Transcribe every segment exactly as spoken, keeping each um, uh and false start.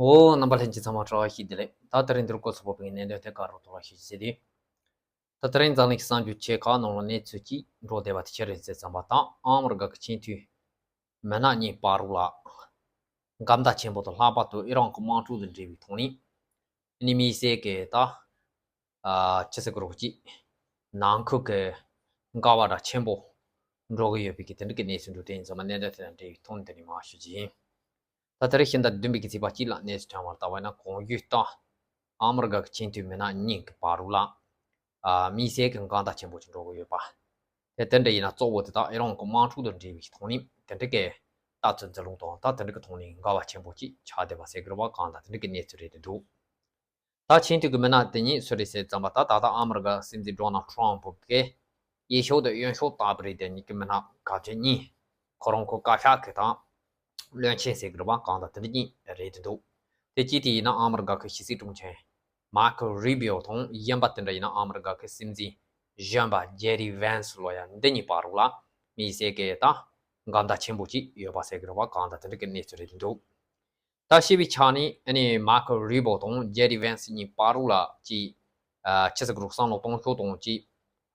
འོ། རྣམ་པ་ལྷན་རྒྱས་ཚང་མ་བཀྲ་ཤིས་བདེ་ལེགས། ད་དེ་རིང་འདིར་གོ་ཚོད་པོ་པའི་གནད་དོན་ཐད་ཀར་རོགས་ཐོག་ལ་ཞུ་རྒྱུ་ཟེར་དུས། ད་དེ་རིང་འཛམ་གླིང་གི་གསར་འགྱུར་ཆེ་ཁག་ནང་ལ་གནས་ཚུལ་གཅིག་འགྲོ་བསྡད་པ་དེ་ཆི་རེད་ཟེར་ཙམ་པ་དང་ཨ་མི་རི་ཀ་གི་སྤྱི་འཐུས་མི་སྣ་གཉིས་བར་རུ་ལ་འགལ་ཟླ་ཆེན་པོ་དང་ལྷག་པར་དུ་ཨི་རན་གྱི་དམག་འཁྲུག་དང་འབྲེལ་བའི་ཐོག་ནས་ཨ་ནི་དམིགས་བསལ་གྱི་ད་ཨ་ཆི་ཟེར་དགོས་རེད་ཅིག་ནང་ཁུལ་གྱི་འགལ་བ་འདྲ་ཆེན་པོ་འགྲོ་གི་ཡོད་པའི་གི་དེ་འདྲ་གི་གནས་ཚུལ་འགྲོ་དེ་ཡིན་ཙང་མ་གནད་དོན་དེ་དང་འབྲེལ་བའི་ཐོག་ནས་དེ་ནས་མར་ཞུ་རྒྱུ་ཡིན། ད་དེ་རིང་ཕྱི་ཟླ་བདུན་པའི་གི་ཚེས་པ་གཅིག་ལ་གནས་ཚུལ་ཐོན་པར་ལྟ་བས་ན་གོང་ཞུས་ལྟར་ཨ་མི་རི་ཀ་གི་སྤྱི་འཐུས་མི་སྣ་གཉིས་ཀྱི་བར་རུ་ལ་ཨ་དམིགས་བསལ་གྱི་འགལ་ཟླ་ཆེན་པོ་ཞིག་འགྲོ་གི་ཡོད་པ། དེ་དེ་འདྲ་ཡིན་ན་གཙོ་བོ་དེ་དག་ཨི་རན་གྱི་དམག་འཁྲུག་དང་འབྲེལ་བའི་ཐོག་ནས་དེ་འདྲ་གི་ལྟ་ཚུལ་འཛིན་ལུགས་དང་ད་དེ་འདྲ་གི་ཐོག་ནས་འགལ་བ་ཆེན་པོ་ཅིག་ཆགས་བསྡད་པ་ཟེར་གི་རེད་པ། གང་ལྟར་དེ་འདྲ་གི་གནས་ཚུལ་རེད་འདུག་ད་སྤྱི་འཐུས་ཀྱི་མི་སྣ་དེ་གཉིས་སུ་རེད་ཟེར་ཙམ་པ་ད་ད་ལྟ་ཨ་མི་རི་ཀ་སྲིད་འཛིན་ཌོ་ནལ་ཊམ་ཕ་གི་གཡས་ཕྱོགས་དང་གཡོན་ཕྱོགས་ལྟ་བུ་རེད། དེ་གཉིས་ཀྱི་མི་སྣ་གལ་ཆེན་གཉིས་ཁོ་རང་ཁོ་བཀའ་ཤག་གི་དང་བློན་ཆེན་ཟེར་གི་རེད་པ། གང་ལྟར་དེ་འདྲ་གཉིས་རེད་དེ་འདུག་དེ་གཅིག་དེ་ཡིན་ན་ཨ་མི་རི་ཀ་གི་ཕྱི་སྲིད་དྲུང་ཆེ་མར་ཁོ་རུ་བྷི་ཡོ་དང་། གཞན་པ་དེ་འདྲ་ཡིན་ན་ཨ་མི་རི་ཀ་གི་སྲིད་འཛིན་གཞོན་པ་ཇེ་ཌི་ཝན་སི་ལོ་ཡ་འདི་གཉིས་བར་རུ་ལ་དམིགས་བསལ་གྱི་ད་འགལ་ཟླ་ཆེན་པོ་ཅིག་ཡོད་པ་ཟེར་གི་རེད་པ། གང་ལྟར་དེ་འདྲ་གི་གནས་ཚུལ་རེད་དེ་འདུག་ད་ཤེས་པའི་ཆ་ནས་ཨ་ནི་མར་ཁོ་རུ་བྷི་ཡོ་དང་ཇེ་ཌི་ཝན་སི་གཉིས་བར་རུ་ལ་ཅིག་ཨ་ཆི་ཟེར་དགོས་རེད། བསམ་བློ་གཏོང་ཕྱོགས་དང་ཅིག་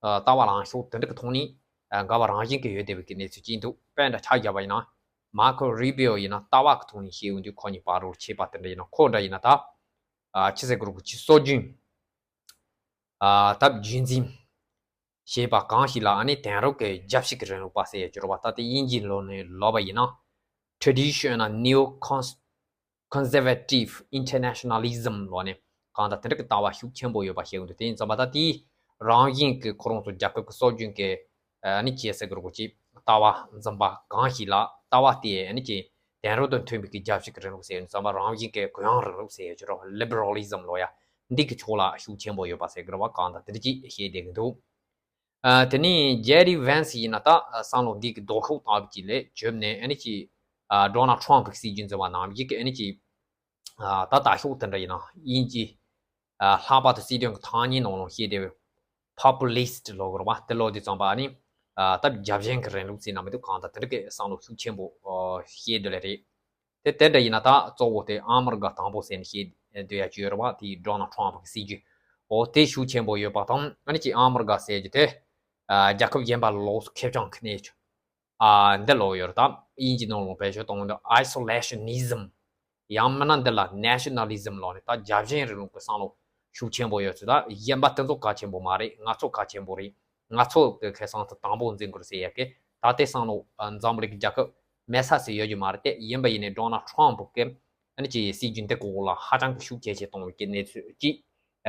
ཨ་ལྟ་བ་ལངས་ཕྱོགས་དེ་འདྲ་གི་ཐོག་ནས་ཨ་འགལ་བ་རང་བཞིན་གྱི་ཡོད་བསྡད་པའི་གི་གནས་ཚུལ་ཅིག་འདུག་དཔེ་འདྲ་ཆ་བཞག་པ་ཡིན་ན་མར་ཁོ་རུ་བྷི་ཡོ་ཡིན་ན་ལྟ་བ་གི་ཐོག་ནས་བཤད་ཡོང་དུས་ཁོ་གཉིས་བར་རུ་ཆད་པ་དེ་འདྲ་ཡིན་ན། ཁོ་འདྲ་ཡིན་ན་ད་ཨ་ཆི་ཟེར་དགོས་རེད། ཅིག་སྲོལ་རྒྱུན་ཨ་ད་རྒྱུན་འཛིན་བྱེད་པ་གང་ཞིག་ལ་ཨ་ནི་དེང་རབས་ཀྱི་རྒྱལ་སྤྱི་གི་རིང་ལུགས་པ་ཟེར་ཡ་ཅིག་ཡོད་རེད་པ། ད་དེ་དབྱིན་ཇིའི་ལོ་ནས་ལབ་པ་ཡིན་ན་Traditional Neo-Cons- Conservative Internationalism ལབ་ནས་གང་ལྟར་དེ་འདྲ་གི་ལྟ་བ་ཤུགས་ཆེན་པོ་ཡོད་པ་བཤད་ཡོང་དུས། དེ་ཡིན་ཙམ་པ་ད་དེའི་རང་བཞིན་གྱི་ཁོ་རང་ཚོ་རྒྱལ་ཁབ་ཀྱི་སྲོལ་རྒྱུན་གྱི་ཨ་ནི་ཅི་ཟེར་དགོས་རེད། ཅིག་ལྟ་བ་འཛིན་པ་གང་ཞིག་ལ་ལྟ་བ་དེ་ཨ་ནི་ཅིག་དེང་རབས་དང་མཐུན་པའི་གི་རྒྱལ་སྤྱི་གི་རིང་ལུགས་ཟེར་ཡོང་ཙམ་པ་རང་བཞིན་གྱི་གུ་ཡངས་རིང་ལུགས་ཟེར་ཡ་ཅིག་ཡོད་རེད་པ། Liberalism ལབ་ཡ་འདི་གི་ཕྱོགས་ལ་ཤུགས་ཆེན་པོ་ཡོད་པ་ཟེར་གི་རེད་པ། གང་ལྟར་དེ་འདྲ་ཅིག་བཤད་བསྡད་ཀྱི་འདུག་ཨ་དེ་ནས་ཇེ་ཌི་ཝན་སི་ཡིན་ན་ད་བསམ་བློ་འདི་གི་ལྡོག་ཕྱོགས་ལྟ་བུ་ཅིག་ལས་བྱོན་ནས་ཨ་ནི་ཅིག་ཨ་ཌོ་ནལ་ཊམ་ཕ་གི་སྲིད་ཇུས་འཛིན་པ་ནང་བཞིན་གྱི་ཨ་ནི་ཅིག་ཨ་ད་ལྟ་ཕྱོགས་དེ་འདྲ་ཡིན་ན་དབྱིན་ཇི་ཨ་ལྷག་པར་དུ་སྲིད་དོན་གྱི་ཐག་ཉེ་ནང་ལ་བཤད་བསྡད་པའི་པོ་པུ་ལིསི་ཊི་ལབ་དགོས་རེད་པ། དེ་ལབ་དུས་ཙམ་པ་ཨ་ནི་ཨ་ད་རྒྱབ་ཆེན་གྱི་རིང་ལུགས་ཟེར་ན་མི་འདུག་གང་ལྟར་དེ་འདྲ་གི་བསམ་བློ་ཤུགས་ཆེན་པོ་ཨ་བཤད་སྡོད་ལེ་རེད། དེ་དེ་འདྲ་ཡིན་ན་ད་གཙོ་བོ་དེ་ཨ་མི་རི་ཀ་དང་པོ་ཟེར་ནས་བཤད་སྡོད་ཡ་ཅིག་ཡོད་རེད་པ། དེ་ཌོ་ནལ་ཊམ་ཕ་གི་སྲིད་ཇུས་འོ་དེ་ཤུགས་ཆེན་པོ་ཡོད་པ་དང་། ཨ་ནི་ཅིག་ཨ་མི་རི་ཀ་ཟེར་རྒྱུ་དེ་ཨ་རྒྱལ་ཁབ་གཞན་པ་ལོགས་སུ་ཁེབས་རྐྱང་གི་གནས་ཚུལ་ཨ་འདི་ལབ་ཡོད་རེད། ད་དབྱིན་ཇི་ནང་ལ་བེད་སྤྱོད་གཏོང་དུས་Isolationism ཡང་མིན་ན་འདི་ལ་Nationalism ལབ་ནས་ད་རྒྱབ་ཆེན་རིང་ལུགས་ཀྱི་བསམ་བློ་ཤུགས་ཆེན་པོ་ཡོད་ཚུལ། ད་གཞན་པ་དེ་ཚོ་གལ་ཆེན་པོ་མ་རེད། ང་ཚོ་གལ་ཆེན་པོ་རེད། ང་ཚོ་གི་ཁེ་བཟང་དེ་དང་པོ་འཛིན་དགོས་ཟེར་ཡ་གི་ད་ལྟའི་བསམ་བློ་ཨ་འཛམ་བུ་གླིང་གི་རྒྱལ་ཁབ་མེད་ས་ཟེར་ཡོད་རྒྱུ་མ་རེད་དེ། ཡིན་པ་ཡིན་ནའི་ཌོ་ནལ་ཊམ་ཕ་གི་ཨ་ནི་ཅིག་སྲིད་ཇུས་འདི་གི་འོག་ལ་ཧ་ཅང་གི་ཤུགས་ཇེ་ཆེ་གཏོང་བའི་གི་གནས་ཚུལ་ཅིག་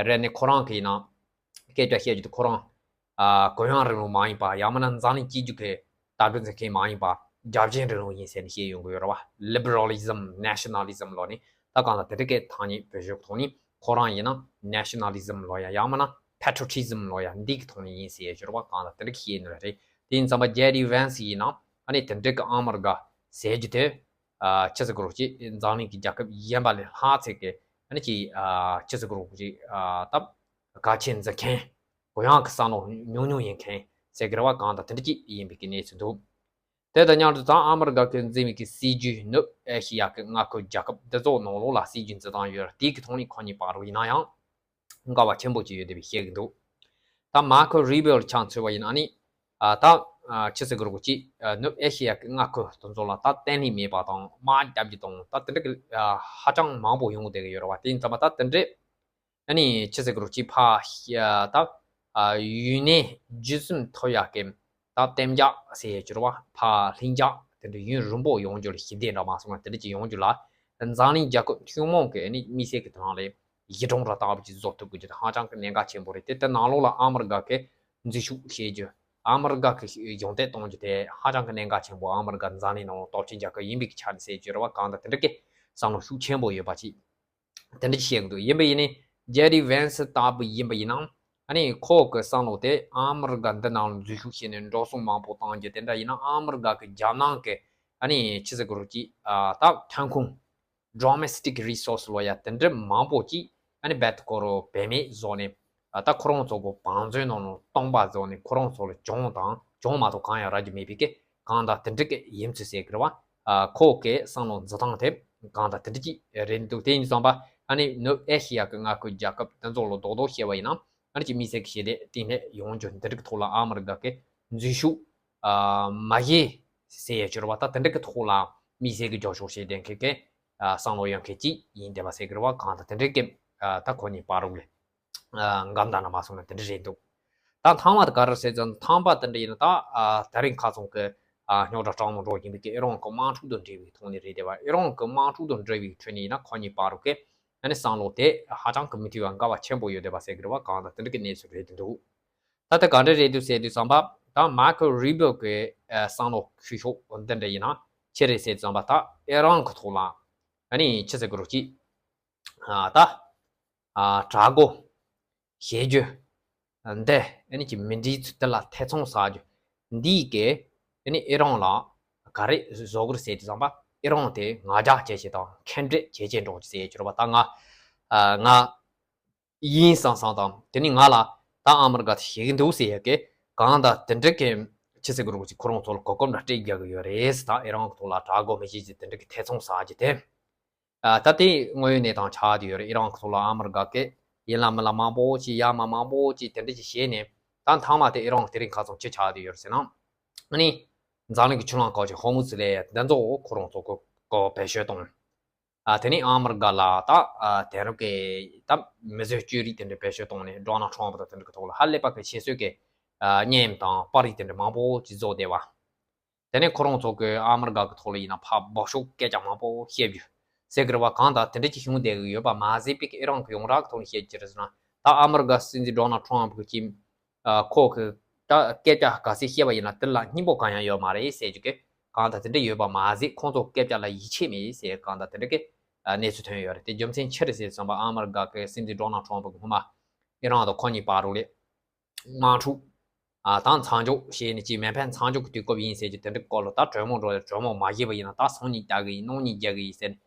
རེད། ནས་ཁོ་རང་གི་ཡིན་ན་སྐད་ཆ་བཤད་རྒྱུ་དེ་ཁོ་རང་ཨ་གུ་ཡངས་རིང་ལུགས་མ་ཡིན་པ། ཡང་མིན་ན་འཛམ་གླིང་སྤྱི་རྒྱུ་གི་ལྟ་གྲུབ་འཛིན་མཁན་མ་ཡིན་པ། རྒྱབ་ཆེན་རིང་ལུགས་ཡིན་ཟེར་ནས་བཤད་ཡོང་གི་ཡོད་རེད་པ། Liberalism Nationalism ལབ་ནས་ད་གང་ལ་དེ་འདྲ་གི་ཐག་ཉེ་བེད་སྤྱོད་ཐོག་ནས་ཁོ་རང་ཡིན་ན་Nationalism ལབ་ཡ། ཡང་མིན་ན་Patriotism ལབ་ཡ་འདི་གི་ཐོག་ནས་ཡིན་ཟེར་ཡ་ཅིག་ཡོད་རེད་པ། གང་ལ་དེ་འདྲ་གི་བཤད་ནི་རེད། དེ་ཡིན་ཙམ་པ་ཇེ་ཌི་ཝན་སི་ཡིན་ན་ཨ་ནི་དེ་འདྲ་གི་ཨ་མི་རི་ཀ་ཟེར་རྒྱུ་དེ་ཨ་ཆི་ཟེར་དགོས་རེད། ཅིག་འཛམ་གླིང་གི་རྒྱལ་ཁབ་གཞན་པ་ལས་ལྷག་ཚད་ཀྱི་ཨ་ནི་ཅིག་ཨ་ཆི་ཟེར་དགོས་རེད། ཅིག་ཨ་ད་གལ་ཆེན་འཛིན་མཁན་གུ་ཡངས་ཀྱི་བསམ་བློ་ཉུང་ཉུང་ཡིན་མཁན་ཟེར་གི་རེད་པ། གང་ལྟར་དེ་འདྲ་ཅིག་ཡིན་པའི་གི་གནས་ཚུལ་འདུག་དེ་དང་མཉམ་དུ་ད་ཨ་མི་རི་ཀ་གིས་འཛིན་པའི་གི་སྲིད་ཇུས་ནུབ་ཨེ་ཤི་ཡ་གི་མངའ་ཁུལ་རྒྱལ་ཁབ་འདི་ཚོ་ནང་ལོགས་ལ་སྲིད་ཇུས་འཛིན་སྟངས་ཡོད་རེད། དེའི་གི་ཐོག་ནས་ཁོ་གཉིས་བར་དུ་ཡིན་ན་ཡང་འགལ་བ་ཆེན་པོ་ཅིག་ཡོད་བསྡད་པའི་བཤད་གི་འདུག་ད་མར་ཁོ་རུ་བྷི་ཡོ་ལ་ཆ་མཚོན་པ་ཡིན་ན་ཨ་ནི་ཨ་ད་ཨ་ཆི་ཟེར་དགོས་རེད། ཅིག་ཨ་ནུབ་ཨེ་ཤི་ཡ་གི་མངའ་ཁུལ་དེ་ཚོ་ལ་ད་བརྟན་ལྷིང་མེད་པ་དང་དམག་རྒྱག་རྒྱུ་དང་ད་དེ་འདྲ་གི་ཨ་ཧ་ཅང་མང་པོ་ཡོང་བསྡད་གི་ཡོད་རེད་པ། དེ་ཡིན་ཙམ་པ་ད་དེ་འདྲའི་ཨ་ནི་ཆི་ཟེར་དགོས་རེད། ཅིག་ཕར་ཨ་ད་ཨ་ཡུན་ནན་རྒྱུད་འཛིན་ཐུབ་ཡག་གི་ད་གཏན་འཇགས་ཟེར་ཡ་ཅིག་ཡོད་རེད་པ། ཕར་ལྷིང་འཇགས་དེ་འདྲ་ཡུན་རིང་པོ་ཡོང་རྒྱུ་ལ་ཞི་བདེ་འདྲ་མ་སོང་ན་དེ་འདྲ་ཅིག་ཡོང་རྒྱུ་ལ་འཛམ་གླིང་རྒྱལ་ཁབ་ཐུན་མོང་གི་ཨ་ནི་དམིགས་བསལ་གྱི་དེ་རང་ལས་གཞི་གྲངས་འདྲ་ལྟ་བུ་ཅིག་བཟོ་ཐུབ་དགོས་རྒྱུ་དེ་ཧ་ཅང་གི་གནད་འགག་ཆེན་པོ་རེད། དེ་ལྟར་ནང་ལོགས་ལ་ཨ་མི་རི་ཀ་གི་འཛུལ་ཞུགས་བྱེད་རྒྱུ། ཨ་མི་རི་ཀ་གི་གཞུང་འབྲེལ་གཏོང་རྒྱུ་དེ་ཧ་ཅང་གི་གནད་འགག་ཆེན་པོ། ཨ་མི་རི་ཀ་འཛམ་གླིང་ནང་སྟོབས་ཆེན་རྒྱལ་ཁབ་ཡིན་པའི་ཆ་ནས་ཟེར་རྒྱུ་རེད་པ། གང་ལྟར་དེ་འདྲ་གི་བསམ་བློ་ཤུགས་ཆེན་པོ་ཡོད་པ་ཅིག་དེ་འདྲ་ཅིག་བཤད་གི་འདུག་ཡིན་པ་ཡིན་ནའི་ཇེ་ཌི་ཝན་སི་ལྟ་བུ་ཡིན་པ་ཡིན་ནའང་ཨ་ནི་ཁོ་གི་བསམ་བློ་དེ་ཨ་མི་རི་ཀ་འདི་ནང་ལ་འཛུལ་ཞུགས་བྱས་ནས་འགྲོ་སོང་མང་པོ་བཏང་རྒྱུ་དེ་འདྲ་ཡིན་ན་ཨ་མི་རི་ཀ་གི་རྒྱལ་ནང་གི་ཨ་ནི་ཆི་ཟེར་དགོས་རེད། ཅིག་ཨ་ད་ཐོན་ཁུངས་Domestic Resource ལབ་ཡ་དེ་འདྲ་མང་པོ་ཅིག་ཨ་ནི་རྦད་དེ་ཁོ་རང་བེད་མེད་བཟོས་ནས་ཨ་ད་ཁོ་རང་ཚོ་གི་བང་མཛོད་ནང་ལ་སྟོང་པ་བཟོས་ནས་ཁོ་རང་ཚོ་ལ་གྱོང་དང་གྱོང་མ་གཏོགས་གང་ཡང་རག་རྒྱུ་མེད་པའི་གི་གང་ལྟར་དེ་འདྲ་གི་ཡིན་ཚུལ་ཟེར་གི་རེད་པ། ཨ་ཁོ་གི་བསམ་བློ་འཛིན་སྟངས་དེ་ གང་ལྟར་དེ་འདྲ་ཅིག་རེད་འདུག་དེ་ཡིན་ཙང་པ་ཨ་ནི་ནུབ་ཨེ་ཤི་ཡ་གི་མངའ་ཁུལ་རྒྱལ་ཁབ་དེ་ཚོ་ལ་རྡོག་རྡོག་བཤད་པ་ཡིན་ན་ཨ་ནི་ཅིག་དམིགས་བསལ་གྱི་ཞི་བདེ་བརྟན་ལྷིང་ཡོང་རྒྱུ་འདི་རིགས་ཐོག་ལ་ཨ་མི་རི་ཀ་གི་འཛུལ་ཞུགས་མ་བྱེད་ཟེར་ཡ་ཅིག་རེད་པ། ད་དེ་འདྲ་གི་ཐོག་ལ་དམིགས་བསལ་གྱི་རྒྱབ་སྐྱོར་བྱེད་མཁན་གྱི་བསམ་བློ་ཡོད་མཁན་ཅིག་ཡིན་བསྡད་པ་ཟེར་གི་རེད་པ། གང་ལྟར་དེ་འདྲ་གི་ད་ཁོ་གཉིས་བར་རུ་ལས། འགམ་དང་ན་མ་སོང་ན་དེ་འདྲ་རེད་འདུག་ད་ཐང་བ་དེ་ག་རེ་ཟེར་ཙང་ཐང་བ་དེ་འདྲ་ཡིན་ན་ད་དེ་རིང་ཁ་སང་གི་རྙོག་དྲ་སྤྲང་མོ་འགྲོ་བཞིན་པའི་ཨི་རན་གྱི་དམག་འཁྲུག་དང་འབྲེལ་བའི་ཐོག་ནས་རེད་དེ་བ། ཨི་རན་གྱི་དམག་འཁྲུག་དང་འབྲེལ་བའི་ཁྲོད་ནས་ཡིན་ན་ཁོ་གཉིས་བར་རུ་གི་ཨ་ནི་བསམ་བློ་དེ་ཧ་ཅང་གི་མི་མཐུན་པ་འགལ་བ་ཆེན་པོ་ཡོད་བསྡད་པ་ཟེར་གི་རེད་བ། གང་ལྟར་དེ་འདྲ་གི་གནས་ཚུལ་རེད་དེ་འདུག་ད་ལྟ་ག་འདྲ་རེད་འདུག་ཟེར་དུས་ཙམ་པ་ད་མར་ཁོ་རུ་བྷིའོ་གི་བསམ་བློ་ཁུར་ཕྱོགས་འདི་འདྲ་ཡིན་ན་ཅི་རེད་ཟེར་དུས་ཙམ་པ་ད་ཨི་རན་གྱི་ཐོག་ལ་ཨ་ནི་ཅི་ཟེར་གི་རེད་ཅིག་ད་དྲག་རྒོལ། བྱེད་རྒྱུ། འདི་ཨ་ནི་ཀྱི་མི་འདྲའི་ཚུལ་དེ་ལ་ཐེ་ཚོམ་ཟ་རྒྱུ། འདིས་ཀྱི་ཨ་ནི་ཨི་རན་ལ་ག་རེ་བཟོ་དགོས་ཟེར་དུས་ཙམ་པ་ཨི་རན་དེ་ང་རྒྱལ་བྱེད་བྱེད་དང་ཁེངས་དྲེགས་བྱེད་བྱེད་འགྲོ་ཟེར་གྱི་རེད་པ། ད་ང་ང་ཡིན་བསམ་བསམ་དང་དེ་ནི་ང་ལ་ད་ཨ་མི་རི་ཀ་དེ་ཞེད་ཀྱི་འདུག་ཟེར་ཡ་གི་གང་ལྟར་དེ་འདྲ་གི་ཅི་ཟེར་དགོས་རེད་ཅིག་ཁོ་རང་ཚོ་ལ་གོ་སྐབས་འདྲ་སྤྲད་རྒྱག་གི་ཡོད་རེད། ད་ཨི་རན་གྱི་ཐོག་ལ་དྲག་རྒོལ་མི་བྱེད་ཅིག་དེ་འདྲ་གི་ཐེ་ཚོམ་ཟ་རྒྱུ་དེ། ད་དེ་དངོས་ཡོད་གནས་སྟངས་ཆགས་བསྡད་ཡོད་རེད། ཨི་རན་གྱི་ཐོག་ལ་ཨ་མི་རི་ཀ་གི་ཡིན་ལ་མིན་ལ་མང་པོ་ཅིག་ཡར་མར་མང་པོ་ཅིག་དེ་འདྲ་ཅིག་བྱས་ནས་ད་མཐའ་མ་དེ་ཨི་རན་གྱི་དེ་རིང་ཁ་སང་ཅི་ཆགས་བསྡད་ཡོད་རེད་ཟེར་ན། ཨ་ནི་འཛམ་གླིང་གི་ཆུ་ལམ་ཁག་ཅིག་ཧོར་མུ་ཛི་ལས་འདི་ཚོ་ཁོ་རང་ཚོ་གི་བེད་སྤྱོད་གཏོང་། དེ་ནས་ཨ་མི་རི་ཀ་ལ་ད་དེང་རབས་ཀྱི་ད་མི་བཟོས་བཅོས་རིག་དེ་འདྲ་བེད་སྤྱོད་གཏོང་ནས་ཌོ་ནལ་ཊམ་པ་དང་དེ་འདྲ་གི་ཐོག་ལ་ཧ་ལས་པ་གི་ཆེ་ཤོས་ཀྱི་བརྙན་དང་པར་རིས་དེ་འདྲ་མང་པོ་ཅིག་བཟོ་བསྡད་པ། དེ་ནས་ཁོ་རང་ཚོ་གི་ཨ་མི་རི་ཀ་གི་ཐོག་ལ་ཡིན་ན་ཕར་སྦགས་ཤོག་སྐད་ཆ་མང་པོ་བཤད་རྒྱུ་ཟེར་གི་རེད་བ། གང་ལྟར་དེ་འདྲ་ཅིག་བྱུང་བསྡད་གི་ཡོད་པ་མ་ཟད་པའི་ཨི་རན་གྱི་ཡོངས་གྲགས་ཀྱི་ཐོག་ནས་བཤད་ཀྱི་རེད་ཟེར་ན་ད་ཨ་མི་རི་ཀ་སྲིད་འཛིན་ཌོ་ནལ་ཊམ་པ་གི་ཁོ་གི་ད་སྐད་ཆ་ག་ཚད་བཤད་པ་ཡིན་ན་དེ་ལ་སྙིང་པོ་གང་ཡང་ཡོད་མ་རེད་ཟེར་རྒྱུ་གི་གང་ལྟར་དེ་འདྲ་ཡོད་པ་མ་ཟད་ཁོང་ཚོ་སྐད་ཆ་ལ་ཡིད་ཆེས་མེད་ཟེར་གང་ལྟར་དེ་འདྲ་གི་གནས་ཚུལ་ཐོན་ཡོད་རེད། དེ་རྒྱུ་མཚན་ཅི་རེད་ཟེར་བསམ་པ་ཨ་མི་རི་ཀ་གི་སྲིད་འཛིན་ཌོ་ནལ་ཊམ་པ་གི་སྔོན་མ་ཨི་རན་དང་ཁོ་གཉིས་བར་རུ་ལས། དམག་འཁྲུག་ཨ་དང་མཚམས་འཇོག་བྱས་ནས་ཅིག་མེ་འཕེན་མཚམས་འཇོག་གི་དུས་སྐབས་ཡིན་ཟེར་གྱི་དེ་འདྲ་སྐོར་ལ་ད་གྲོས་མོལ་འགྲོ་རེད། གྲོས་མོལ་མ་བྱས་པ་ཡིན་ན་ད་ཟམ་གཉིས་རྒྱག་གི་ཡིན་གནོན་གཉིས་རྒྱག་གི་ཡིན་ཟེར་ནས་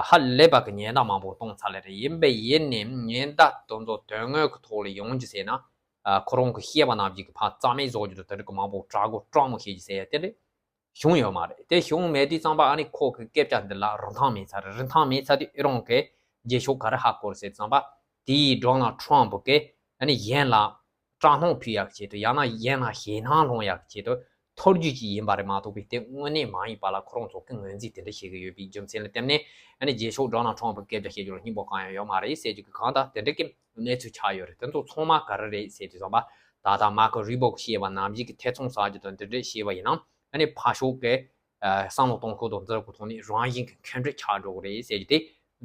ཧ་ལས་པ་གི་ཉེན་བརྡ་མང་པོ་གཏོང་ཚར་ལེ་རེད། ཡིན་པས་ཡིན་ནས་ཉེན་བརྡ་དེ་ཚོ་དོན་དངོས་ཀྱི་ཐོག་ལ་ཡོང་རྒྱུ་ཟེར་ན་ཁོ་རང་གི་བཤད་པ་ནང་བཞིན་གྱི་ཕར་རྩ་མེད་བཟོ་རྒྱུ་དང་དེ་འདྲ་གི་མང་པོ་དྲག་རྒོལ་སྤྲང་མོ་བྱེད་རྒྱུ་ཟེར་ཡ་དེ་རེད། བྱུང་ཡོད་མ་རེད། དེ་བྱུང་མེད་དུས་ཙམ་པ་ཨ་ནི་ཁོ་གི་སྐད་ཆ་འདི་ལ་རིན་ཐང་མེད་ཚར་རེད། རིན་ཐང་མེད་ཚར་དུས་ཨི་རན་གྱི་རྗེས་ཕྱོགས་ག་རེ་ཧ་གོ་རེད་ཟེར་ཙམ་པ་དེའི་ཌོ་ནལ་ཊམ་པ་གི་ཨ་ནི་གཞན་ལ་སྐྲག་སྣང་ཕུལ་ཡག་ཆེད་དུ་ཡང་ན་གཞན་ལ་ཞེད་སྣང་སློང་ཡག་ཆེད་དུ་ཐོར་རྒྱུ་ཅིག་ཡིན་པ་རེད་མ་གཏོགས་པའི་དེ་དངོས་གནས་མ་ཡིན་པ་ལ་ཁོ་རང་ཚོ་གི་ངོས་འཛིན་དེ་འདྲ་བྱེད་ཀྱི་ཡོད་པའི་རྒྱུ་མཚན་ལ་བརྟེན་ནས་ཨ་ནི་རྗེས་ཕྱོགས་ཌོ་ནལ་ཊམ་པ་སྐད་ཆ་བཤད་རྒྱུ་ལ་སྙིང་པོ་གང་ཡང་ཡོད་མ་རེད་ཟེར་རྒྱུ་གི་གང་ལྟར་དེ་འདྲ་གི་གནས་ཚུལ་ཆགས་ཡོད་རེད། དེ་ཚོ་ཚང་མ་ག་རེ་རེད་ཟེར་དུས་ཙམ་པ་ད་ལྟ་མར་ཁོ་རུ་བྷིའོ་གིས་བཤད་པ་ནང་བཞིན་གྱི་ཐེ་ཚོམ་ཟ་རྒྱུ་དང་འདི་འདྲ་བཤད་པ་ཡིན་ན་ཨ་ནི་ཕར་ཕྱོགས་ཀྱི་བསམ་བློ་གཏོང་ཤུགས་དང་འདི་ཚོ་གི་ཐོག་ནས་རང་བཞིན་གྱི་ཁེངས་དྲེགས་ཆགས་འགྲོ་གི་རེད་ཟེར་རྒྱུ་དེ་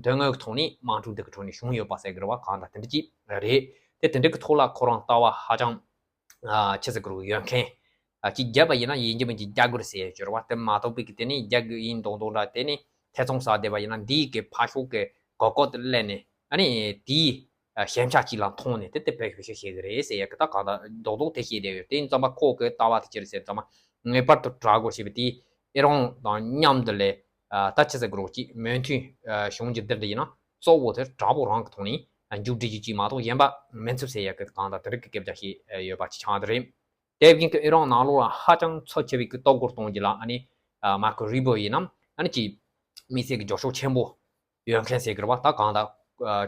དོན་དངོས་ཀྱི་ཐོག་ནས་དམག་འཁྲུག་འདི་གི་ཁྲོད་ནས་བྱུང་ཡོད་པ་ཟེར་གི་རེད་བ། གང་ལྟར་དེ་འདྲ་ཅིག་རེད། དེ་དེ་འདྲ་གི་ཐོག་ལ་ཁོ་རང་ལྟ་བ་ཧ་ཅང་ཆི་ཟེར་གི་རེད་ཡོད་མཁན་ཅིག་བརྒྱབ་པ་ཡིན་ན་ཡིན་གཅིག་མིན་གཅིག་རྒྱག་དགོས་རེད་ཟེར་ཡོད་རེད་བ། དེ་མ་གཏོགས་པའི་གི་དེ་ནས་རྒྱག་གི་ཡིན་མདོག་མདོག་འདྲ་དེ་ནས་ཐེ་ཚོམ་ཟ་བསྡད་པ་ཡིན་ན་འདིའི་གི་ཕར་ཕྱོགས་གི་གོ་སྐབས་དེ་ལེན་ནས་ཨ་ནི་དེའི་ཞན་ཆ་གཅིག་ལ་མཐོང་ནས་དེ་དེ་བེད་སྤྱོད་བྱེད་ཀྱི་རེད་ཟེར་ཡ་གི་ད་གང་ལྟར་རྡོག་རྡོག་དེ་བཤད་བསྡད་ཡོད། དེ་ཡིན་ཙམ་པ་ཁོ་གི་ལྟ་བ་དེ་ཅི་རེད་ཟེར་ཙམ་པ་ངེས་པར་དུ་དྲག་དགོས་ཞེས་པའི་དེ་ཨི་རན་དང་མཉམ་དུ་ལས་ད་ཆི་ཟེར་དགོས་རེད་ཅིག་མོས་མཐུན་བྱུང་རྒྱུ་འདི་འདྲ་ཡིན་ན་གཙོ་བོ་དེ་དྲག་པོ་རང་གི་ཐོག་ནས་མཇུག་སྒྲིལ་རྒྱུ་ཅིག་མ་གཏོགས་གཞན་པ་མི་འཚུབ་ཟེར་ཡ་གི་གང་ལྟར་དེ་རིགས་ཀྱི་སྐད་ཆ་བཤད་ཡོད་པ་ཅིག་ཆགས་འདི་རེད། དེ་བཞིན་གྱི་ཨི་རན་ནང་ལོགས་ལ་ཧ་ཅང་ཚབས་ཆེ་བའི་གི་གཏོར་རྒོལ་གཏོང་རྒྱུ་ལ་ཨ་ནི་མར་ཁོ་རུ་བྷིའོ་ཡིན་ནམ་ཨ་ནི་ཅིག་དམིགས་བསལ་གྱི་རྒྱབ་སྐྱོར་ཆེན་པོ་ཡོད་མཁན་ཟེར་གི་རེད་བ། ད་གང་ལྟར་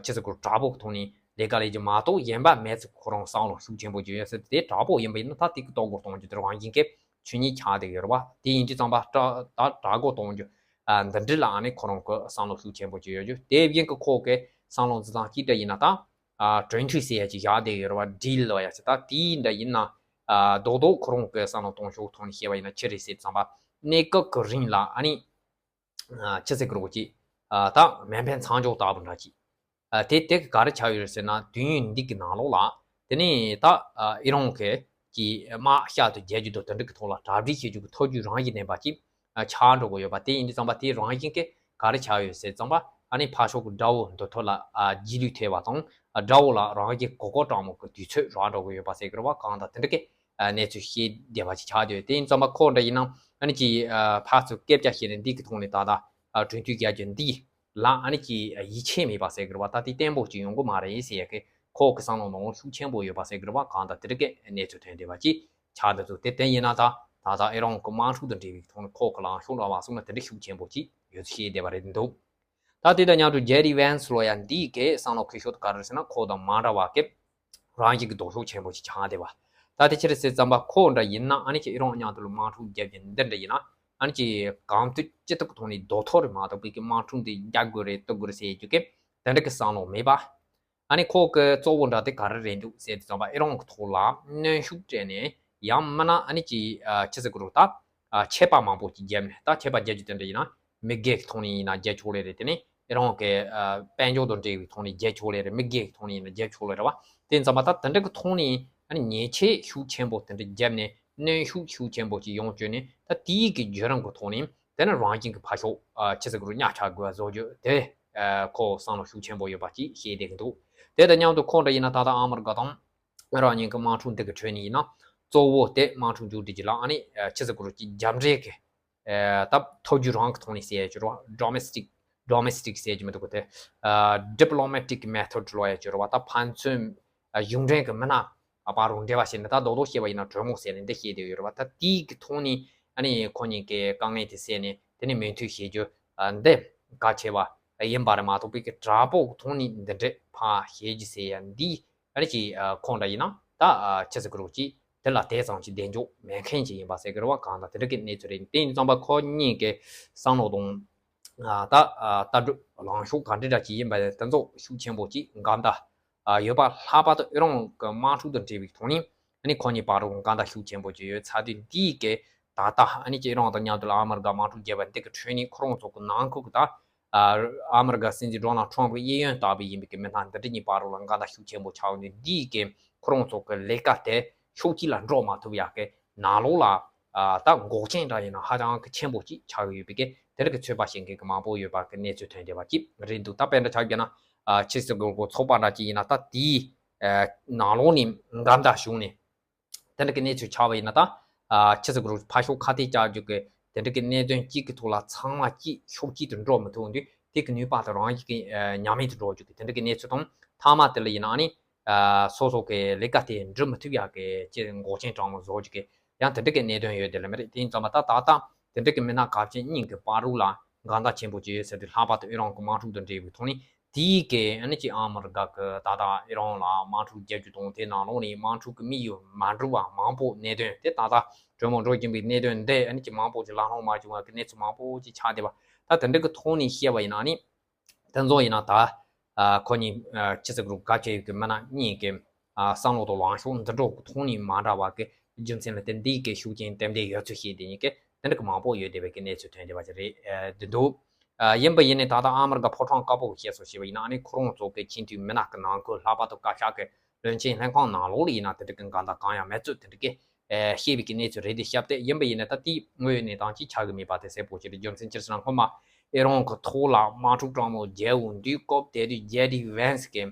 ཆི་ཟེར་དགོས་དྲག་པོ་གི་ཐོག་ནས་ལས་ཀ་ལས་རྒྱུ་མ་གཏོགས་གཞན་པ་མེད་ཚེ་ཁོ་རང་བསམ་བློ་ཤུགས་ཆེན་པོ་ཅིག་ཡོད་ཟེར། དེ་དྲག་པོ་ཡིན་པ་ཡིན་ན་ད་དེ་གི་གཏོར་རྒོལ་གཏོང་རྒྱུ་དེ་རང་བཞིན་གྱི་ཆོས་ཉིད་ཆགས་བསྡད་ཀྱི་ཡོད་རེད་བ། དེ་ཡིན་དུས་ཙམ་པ་དྲག་ད་དྲག་རྒོལ་གཏོང་རྒྱུ་འདི་འདྲ་ལ་ཨ་ནི་ཁོ་རང་གི་བསམ་བློ་ཤུགས་ཆེན་པོ་ཅིག་ཡོད་རྒྱུ། དེ་བཞིན་གྱི་ཁོ་གི་བསམ་བློ་འཛིན་སྟངས་གཅིག་འདྲ་ཡིན་ན་ད་གྲོས་མཐུན་ཟེར་ཡ་ཅིག་བཞག་བསྡད་ཡོད་རེད་བ། ཌིལ་ལབ་ཡ་ཅིག་ད་དེའི་འདྲ་ཡིན་ན་རྡོག་རྡོག་ཁོ་རང་གི་བསམ་བློ་གཏོང་ཕྱོགས་ཐོག་ནས་བཤད་པ་ཡིན་ན་ཅི་རེད་ཟེར་ཙམ་པ་གནས་སྐབས་ཀྱི་རིང་ལ་ཨ་ནི་ཅི་ཟེར་དགོས་རེད་ཅིག་ད་མེ་འཕེན་མཚམས་འཇོག་ལྟ་བུ་འདྲ་ཅིག་ཨ་དེ་དེ་ག་རེ་ཆགས་ཡོད་རེད་ཟེར་ན་དུས་ཡུན་འདི་གི་ནང་ལོགས་ལ་དེ་ནས་ད་ཨི་རན་གྱི་གི་དམག་ཤར་དུ་རྒྱལ་རྒྱུ་དང་དེ་འདྲ་གི་ཐོག་ལ་གྲ་སྒྲིག་བྱེད་རྒྱུ་གི་ཐབས་ཇུས་རང་བཞིན་ལྡན་པ་ཅིག་ཆགས་འགྲོ་གི་ཡོད་པ། དེ་ཡིན་དུས་ཙམ་པ་དེ་རང་བཞིན་གྱི་ག་རེ་ཆགས་ཡོད་ཟེར་ཙམ་པ་ཨ་ནི་ཕར་ཕྱོགས་ཀྱི་དགྲ་བོ་འདི་ཐོག་ལ་རྗེས་ལུས་ཐེབས་པ་དང་དགྲ་བོ་ལ་རང་གི་གོ་སྐབས་སྤྲང་མོ་གི་དུས་ཚོད་རག་འགྲོ་གི་ཡོད་པ་ཟེར་གི་རེད་བ། གང་ལྟར་དེ་འདྲ་གི་གནས་ཚུལ་བཤད་བསྡད་པ་ཅིག་ཆགས་བསྡད་ཡོད། དེ་ཡིན་ཙམ་པ་ཁོ་འདྲ་ཡིན་ན་ཨ་ནི་ཅིག་ཕར་ཚུར་སྐད་ཆ་བཤད་ནས་འདི་གི་ཐོག་ནས་ད་ལྟ་གྲོས་མཐུན་རྒྱལ་རྒྱུ་འདི་ལ་ཨ་ནི་ཅིག་ཡིད་ཆེས་མེད་པ་ཟེར་གི་རེད་བ། ད་དེ་བརྟན་པོ་ཅིག་ཡོང་གི་མ་རེད་ཟེར་ཡ་གི་ཁོ་གི་བསམ་བློ་ནང་ཤུགས་ཆེན་པོ་ཡོད་པ་ཟེར་གི་རེད་བ། གང་ལྟར་དེ་འདྲ་གི་གནས་ཚུལ་ཐོན་བསྡད་པ་ཅིག་ཆགས་འདུག་དེ་དེ་ཡིན་ན་ད་ད་ལྟ་ཨི་རན་གི་དམག་འཁྲུག་དང་འབྲེལ་བའི་ཐོག་ནས་ཁོ་གི་ལངས་ཕྱོགས་འདྲ་བ་སོང་ན་དེ་འདྲ་ཤུགས་ཆེན་པོ་ཅིག་ཡོད་ཚུལ་བཤད་བསྡད་པ་རེད་འདུག་ད་དེ་དང་མཉམ་དུ་ཇེ་ཌི་ཝན་སི་ལོ་ཡང་འདིའི་གི་བསམ་བློ་འཁྱེར་ཕྱོགས་དེ་ག་རེ་རེད་ཟེར་ན། ཁོ་དང་མ་འདྲ་བ་གི་རང་བཞིན་གྱི་ལྡོག་ཕྱོགས་ཆེན་པོ་ཞིག་ཆགས་བསྡད་པ། ད་དེ་ཕྱིར་ཟེར་ཙམ་པ་ཁོ་འདྲ་ཡིན་ན་ཨ་ནི་ཅིག་ཨི་རན་མཉམ་དུ་ལ་དམག་འཁྲུག་བརྒྱབ་རྒྱུ་འདི་འདྲ་ཡིན་ན། ཨ་ནི་ཅིག་གང་ཐུབ་ཅི་ཐུབ་ཀྱི་ཐོག་ནས་རྡོག་ཐོ་རེ་མ་གཏོགས་པའི་གི་དམག་འཁྲུག་འདི་རྒྱག་དགོས་རེད་གཏུག་དགོས་རེད་ཟེར་རྒྱུ་གི་དེ་འདྲ་གི་བསམ་བློ་མེད་པ། ཨ་ནི་ཁོ་གི་གཙོ་བོ་འདྲ་དེ་ག་རེ་རེད་འདུག་ཟེར་དུས་ཙམ་པ། ཨི་རན་གྱི་ཐོག་ལ་གནོན་ཤུགས་སྤྲད་ནས། ཡང་མིན་ན་ཨ་ནི་ཅིག་ཨ་ཆི་ཟེར་དགོས་རེད། ད་ཨ་ཆད་པ་མང་པོ་ཅིག་བརྒྱབ་ནས། ད་ཆད་པ་བརྒྱབ་རྒྱུ་དེ་འདྲ་ཡིན་ན་མི་སྒེར་གྱི་ཐོག་ནས་ཡིན་ན་བརྒྱབ་ཆོག་ལེ་རེད། དེ་ནས་ཨི་རན་གྱི་ཨ་དཔལ་འབྱོར་དང་འབྲེལ་བའི་ཐོག་ནས་བརྒྱབ་ཆོག་ལེ་རེད། མི་སྒེར་གྱི་ཐོག་ནས་ཡིན་ན་བརྒྱབ་ཆོག་ལེ་རེད་བ། དེ་ཙམ་པ་ད་དེ་འདྲ་གི་ཐོག་ནས་ཨ་ནི་ཉེས་ཆད་ཤུགས་ཆེན་པོ་དེ་འདྲ་བརྒྱབ་ནས། གནོན་ཤུགས་ཤུགས་ཆེན་པོ་ཅིག་ཡོང་བཅུག་ནས། ད་དེའི་གི་བརྒྱུད་རིམ་གྱི་ཐོག་ནས་དེ་ནི་རང་བཞིན་གྱི་ཕར་ཕྱོགས་ཨ་ཆི་ཟེར་དགོས་རེད། གཉའ་ཆག་དགོས་པ་བཟོ་རྒྱུ་དེ་ཨ་ཁོ་བསམ་བློ་ཤུགས་ཆེན་པོ་ཡོད་པ་ཅིག་བཤད་བསྡད་ཀྱི་འདུག་དེ་དང་མཉམ་དུ་ཁོ་འདྲ་ཡིན་ན་ད་ལྟ་ཨ་མི་རི་ཀ་དང་ཨི་རན་གཉིས་ཀྱི་དམག་འཁྲུག་འདི་གི་ཁྲོད་ནས་ཡིན་ན། གཙོ་བོ་དེ་དམག་འཁྲུག་མཇུག་སྒྲིལ་རྒྱུ་ལ་ཨ་ནི་ཨ་ཆི་ཟེར་དགོས་རེད། ཅིག་རྒྱབ་འབྲས་ཀྱི་ཨ་ད་ཐོབ་རྒྱུ་རང་གི་ཐོག་ནས་ཟེར་ཡ་ཅིག་རེད་བ། ཌོ་མེ་སི་ཊིག་ཌོ་མེ་སི་ཊིག་ཟེར་གྱི་མི་འདུག་གོ། དེ་ཨ་ཌི་པི་ལོ་མེ་ཊིག་མེ་ཐོཌ་ལབ་ཡ་ཅིག་རེད་བ། ད་ཕན་ཚུན་ཨ་གཞུང་འབྲེལ་གྱི་མི་སྣ་ཨ་བར་རུ་འབྲེལ་བ་བྱས་ནས། ད་རྡོག་རྡོག་བཤད་པ་ཡིན་ན་གྲོས་མོལ་ཟེར་ནས་འདི་བཤད་བསྡད་ཡོད་རེད་བ། ད་དེའི་གི་ཐོག་ནས་ཨ་ནི་ཁོ་གཉིས་ཀྱི་དཀའ་ངལ་དེ་སེལ་ནས། དེ་ནས་མོས་མཐུན་བྱེད་རྒྱུ་ཨ་འདི་གལ་ཆེ་བ་ཡིན་པ་རེད་མ་གཏོགས་པའི་གི་དྲག་པོ་གི་ཐོག་ནས་འདི་འདྲས་ཕར་བྱེད་རྒྱུ་ཟེར་ཡ་འདི་ཨ་ནི་ཅིག་ཨ་ཁོང་འདྲ་ཡིན་ན་ད་ཨ་ཆི་ཟེར་དགོས་རེད། ཅིག་དེ་ལ་དེ་ཙམ་ཅིག་གདེང་འཇོག་མེད་མཁན་ཅིག་ཡིན་པ་ཟེར་གི་རེད་བ། གང་ལྟར་དེ་འདྲ་གི་གནས་ཚུལ་རེད། དེ་ཡིན་ཙང་པ་ཁོ་གཉིས་ཀྱི་བསམ་བློ་དང་ཨ་ད་ཨ་ལྟ་གྲུབ་ལངས་ཕྱོགས་ག་འདྲ་འདྲ་ཅིག་ཡིན་པ་དེ་ཚོ་ཤུགས་ཆེན་པོ་ཅིག་འགལ་ཟླ་ཨ་ཡོད་པ། ལྷག་པར་དུ་ཨི་རན་གྱི་དམག་འཁྲུག་དང་འབྲེལ་བའི་ཐོག་ནས་ཨ་ནི་ཁོ་གཉིས་བར་དུ་འགལ་ཟླ་ཤུགས་ཆེན་པོ་ཅིག་ཡོད་ཚར་དུས། འདིའི་གི་ད་ལྟ་ཨ་ནི་ཅིག་ཨི་རན་དང་མཉམ་དུ་ལ་ཨ་མི་རི་ཀ་དམག་འཁྲུག་བརྒྱབ་པ་འདི་གི་ཁྲོད་ནས་ཁོ་རང་ཚོ་གི་ནང་ཁུལ་གྱི་ད་ཨ་ཨ་མི་རི་ཀ་སྲིད་འཛིན་ཌོ་ནལ་ཊམ་གྱི་གཡས་གཡོན་ལྟ་བུ་ཡིན་པའི་གི་མི་སྣ་འདི་འདྲ་གཉིས་བར་དུ་ལ་འགལ་ཟླ་ཤུགས་ཆེན་པོ་ཆགས་ནས། འདིའི་གི་ཁོ་རང་ཚོ་གི་ལས་ཀ་དེ་ཕྱོགས་གཅིག་ལ་འགྲོ་མ་ཐུབ་ཡག་གི་ནང་ལོགས་ལ་ཨ་ད་འགོག་རྐྱེན་འདྲ་ཡིན་ན་ཧ་ཅང་གི་ཆེན་པོ་ཅིག་ཆགས་ཡོད་པའི་གི་དེ་འདྲ་གི་ཚོད་དཔག་བྱེད་མཁན་གི་མང་པོ་ཡོད་པ་གི་གནས་ཚུལ་ཐོན་བསྡད་པ་ཅིག་རེད་འདུག་ད་དཔེར་ན་ཆ་བཞག་ན་ཨ་ཕྱི་སྲིད་གོ་གོ་ཚོགས་པ་འདྲ་ཅིག་ཡིན་ན། ད་དེའི་ཨ་ནང་ལོགས་ནས་འགལ་ཟླ་བྱུང་ནས། དེ་འདྲ་གི་གནས་ཚུལ་ཆགས་པ་ཡིན་ན། ད་ཨ་ཕྱི་སྲིད་གོ་ཕར་ཕྱོགས་ཁ་གཏད་བཅག་རྒྱུ་གི་དེ་འདྲ་གི་གནད་དོན་གཅིག་གི་ཐོག་ལ་ཚང་མ་གཅིག་ཕྱོགས་གཅིག་ཏུ་འགྲོ་མི་ཐུབ་དུས། དེ་གི་ནུས་པ་དེ་རང་བཞིན་གི་ཨ་ཉམས་དམས་སུ་འགྲོ་རྒྱུ་གི་དེ་འདྲ་གི་གནས་ཚུལ་དང་། མཐའ་མ་དེ་ལ་ཡིན་ན་ཨ་ནི་ཨ་སོ་སོ་གི་ལས་ཀ་དེ་འགྲུབ་མི་ཐུབ་ཡག་གི་ཅིག་འགོག་རྐྱེན་དྲང་མོ་བཟོ་རྒྱུ་གི་ཡང་དེ་འདྲ་གི་གནད་དོན་ཡོད་དེ་ལ་མི་རེད། དེ་ཡིན་ཙང་མ་ད་ད་ལྟ་དེ་འདྲ་གི་མི་སྣ་འགལ་ཟླ་གཉིས་ཀྱི་བར་དུ་ལ་འགལ་ཟླ་ཆེན་པོ་ཅིག་ཡོད་ཟེར་དུས། ལྷག་པར་དུ་ཨི་རན་གྱི་དམག་འཁྲུག་དང་འབྲེལ་བའི་ཐོག་ནས། དེའི་གི་ཨ་ནི་ཅིག་ཨ་མི་རི་ཀ་གི་ད་ལྟ་ཨི་རན་ལ་དམག་འཁྲུག་རྒྱག་རྒྱུ་དང་། དེ་ནང་ལོགས་ནས་དམག་འཁྲུག་གི་དམིགས་ཡུལ་མ་འགྲུབ་པ་མང་པོ། གནད་དོན་དེ་ད་ལྟ་གྲོས་མོལ་འགྲོ་བཞིན་པའི་གནད་དོན་འདི་ཨ་ནི་ཅིག་མང་པོ་ཅིག་ལག་ལེན་མ་བྱུང་བ་གི་གནས་ཚུལ་མང་པོ་ཅིག་ཆགས་བསྡད་པ། ད་དེ་འདྲ་གི་ཐོག་ནས་བཤད་པ་ཡིན་ན་ཨ་ནི། དེ་ཚོ་ཡིན་ན་ད་ཨ་ཁོ་གཉིས་ཨ་ཕྱི་སྲིད་གོ་ག་བྱས་ཡོད་གི་མི་སྣ་གཉིས་ཀྱི་ཨ་བསམ་བློ་དང་ལངས་ཕྱོགས་འདི་འདྲ་གི་ཐོག་ནས་མ་འདྲ་བ་གི་རྒྱུ་མཚན་ལ་བརྟེན། འདིའི་གི་ཤུགས་རྐྱེན་ཏན་ཏན་ཡོད་ཚུལ་བཤད་དེ་ཡིན་གི་དེ་འདྲ་གི་མང་པོ་ཡོད་བསྡད་པའི་གི་གནས་ཚུལ་ཐོན་བསྡད་པ་ཅིག་རེད། ཨ་འདི་འདུག་ཨ་ཡིན་པ་ཡིན་ནའི་ད་ལྟ་ཨ་མི་རི་ཀ་ཕོ་བྲང་དཀར་པོ་གི་བཤད་སྲོལ་བྱས་པ་ཡིན་ན། ཨ་ནི་ཁོ་རང་ཚོ་གི་ཁྱིམ་མཐུན་མི་སྣ་གི་ནང་ཁུལ། ལྷག་པར་དུ་བཀའ་ཤག་གི་བློན་ཆེན་ལྷན་ཁང་ནང་ལོགས་ལ་ཡིན་ན་དེ་འདྲ་གི་འགལ་ཟླ་གང་ཡང་མེད་ཚུལ་དེ་འདྲ་གི་ཨེ་བཤད་པའི་གི་གནས་ཚུལ་རེད་དེ། བཤད་དེ་ཡིན་པ་ཡིན་ན་ད་དེའི་དངོས་ཡོད་གནས་སྟངས་ཅིག་ཆགས་གི་མེད་པ་དེ་གསལ་པོ་ཅིག་རེད། རྒྱུ་མཚན་ཅི་རེད་ཟེར་ན། སྔོན་མ་ཨི་རན་གི་ཐོག་ལ་དམག་འཁྲུག་དྲང་མོ་རྒྱག་འོང་དུས་སྐབས་དེ་དུས་ཇེ་ཌི་ཝན་སི་གི་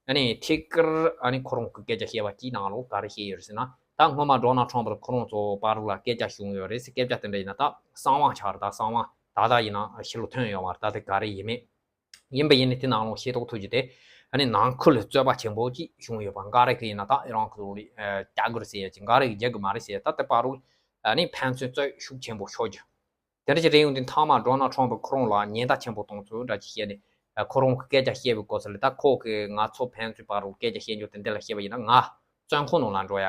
ཨ་ནི་ཐད་ཀར་ཨ་ནི་ཁོ་རང་གི་སྐད་ཆ་བཤད་པ་ཅིག་ནང་ལོགས་ག་རེ་བཤད་ཡོད་རེད་ཟེར་ན། ད་སྔོན་མ་ཌོ་ནལ་ཊམ་དང་ཁོ་རང་ཚོ་བར་ལ་སྐད་ཆ་བྱུང་ཡོད་རེད་ཟེར། སྐད་ཆ་དེ་འདྲ་ཡིན་ན་ད་གསང་བ་ཆགས་རེད། ད་གསང་བ་ད་ལྟ་ཡིན་ན་ཕྱི་ལོགས་ཐོན་ཡོད་མ་རེད། ད་དེ་ག་རེ་ཡིན་མིན། ཡིན་པ་ཡིན་ནའི་དེ་ནང་ལོགས་ཤེས་རྟོགས་ཐུབ་རྒྱུ་དེ་ཨ་ནི་ནང་ཁུལ་ལ་རྩོད་པ་ཆེན་པོ་ཅིག་བྱུང་ཡོད་པ། འགའ་རེ་གིས་ཡིན་ན་ད་ཨི་རན་གི་ལོགས་ལ་ཨ་རྒྱག་དགོས་རེད་ཟེར་ཡ་ཅིག་འགའ་རེ་གིས་རྒྱག་གི་མ་རེད་ཟེར་ཡ། ད་དེ་བར་དུ་ཨ་ནི་ཕན་ཚུན་རྩོད་ཤུགས་ཆེན་པོ་ཤོར་རྒྱུ། དེ་འདྲ་ཅིག་རེད་ཡོང་དུས་མཐའ་མ་ཌོ་ནལ་ཊམ་ཁོ་རང་ལ་ཉེན་བརྡ་ཆེན་པོ་གཏོང་ཚུལ་འདྲ་ཅིག་བཤད་ནས། ཨ་ཁོ་རང་གི་སྐད་ཆ་བཤད་པའི་སྐབས་སུ་ལ། ད་ཁོ་གིས་ང་ཚོ་ཕན་ཚུན་བར་དུ་སྐད་ཆ་བཤད་རྒྱུ་དེ་འདི་ལ་བཤད་པ་ཡིན་ན་ང་བཙོན་ཁང་ནང་ལ་འགྲོ་ཡ་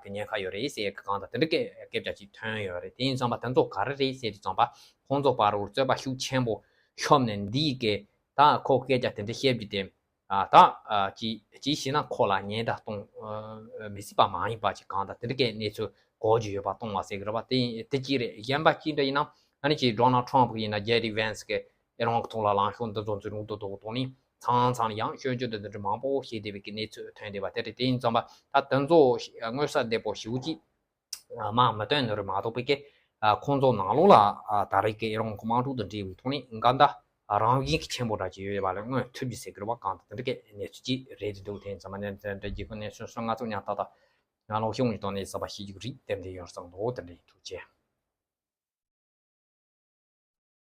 གི་ཉེན་ཁ་ཡོད་རེད་ཟེར་གི་གང་ལྟར་དེ་འདྲ་གི་སྐད་ཆ་ཅིག་ཐོན་ཡོད་རེད། དེ་ཡིན་ཙང་པ་དེ་ཚོ་ག་རེ་རེད་ཟེར་དུས་ཙམ་པ། ཁོང་ཚོ་བར་དུ་རྩོད་པ་ཤུགས་ཆེན་པོ་ཤོར་ནས། འདིའི་གི་ད་ཁོ་སྐད་ཆ་དེ་འདྲ་བཤད་རྒྱུ་དེ་ཨ་ད་ཨ་ཅི་ཅི་ཞེ་ན་ཁོ་ལ་ཉེན་བརྡ་གཏོང་ཨ་མི་སྲིད་པ་མ་ཡིན་པ་ཅིག་གང་ལྟར་དེ་འདྲ་གི་གནས་ཚུལ་གོ་རྒྱུ་ཡོད་པ་གཏོང་བ་ཟེར་གི་རེད་པ། དེ་དེ་གཅིག་རེད། གཞན་པ་གཅིག་འདྲ་ཡིན་ན་ཨ་ནི་ཅིག་ཌོ་ནལ་ཊམ་གི་ཡིན་ན་ཇེ་ཌི་ཝན་སི་གི་ཨི་རན་གི་ཐོག་ལ་ལངས་ཕྱོགས་འདི་ཚོ་འཛིན་རུང་དུ་འདུག་གི་ཐོག་ནས་མཚམས་མཚམས་ལ་ཡང་སྐྱོན་བརྗོད་འདི་འདི་འདྲ་མང་པོ་བྱས་བསྡད་པའི་གི་གནས་ཚུལ་ཐོན་བསྡད་པ་དེ་རེད། དེ་ཡིན་ཙང་པ་ད་དེ་ཚོ་མངོན་གསལ་དོད་པོ་ཞེ་པོ་ཅིག་མར་མི་སྟོན་ནི་རེད་མ་གཏོགས་པའི་གི་ཁོང་ཚོ་ནང་ལོགས་ལ་ད་རེས་ཀྱི་ཨི་རན་གི་དམག་འཁྲུག་དང་འབྲེལ་བའི་ཐོག་ནས་འགལ་ཟླ་རང་བཞིན་གྱི་ཆེན་པོ་འདྲ་ཅིག་ཡོད་པ་ལ་མངོན་ཐུབ་ཀྱི་ཟེར་གི་རེད་པ། གང་ལྟར་དེ་འདྲ་གི་གནས་ཚུལ་ཅིག་རེད་འདུག་དེ་ཡིན་ཙང་པ་ནས་འདི་འདྲ་གི་གནས་ཚུལ་སོ་ལྔ་ཙམ་ཉར་ཐག་ད་ང་ལོ་ཤོང་ཡིན་དང་ནས་ས་པ་ཤེས་རྒྱུ་རིག་དེ་འདྲ་ཡོང་སོང་འདུག་དེ་འདྲ་ཡིན། ཐུགས་རྗེ་ཆེ།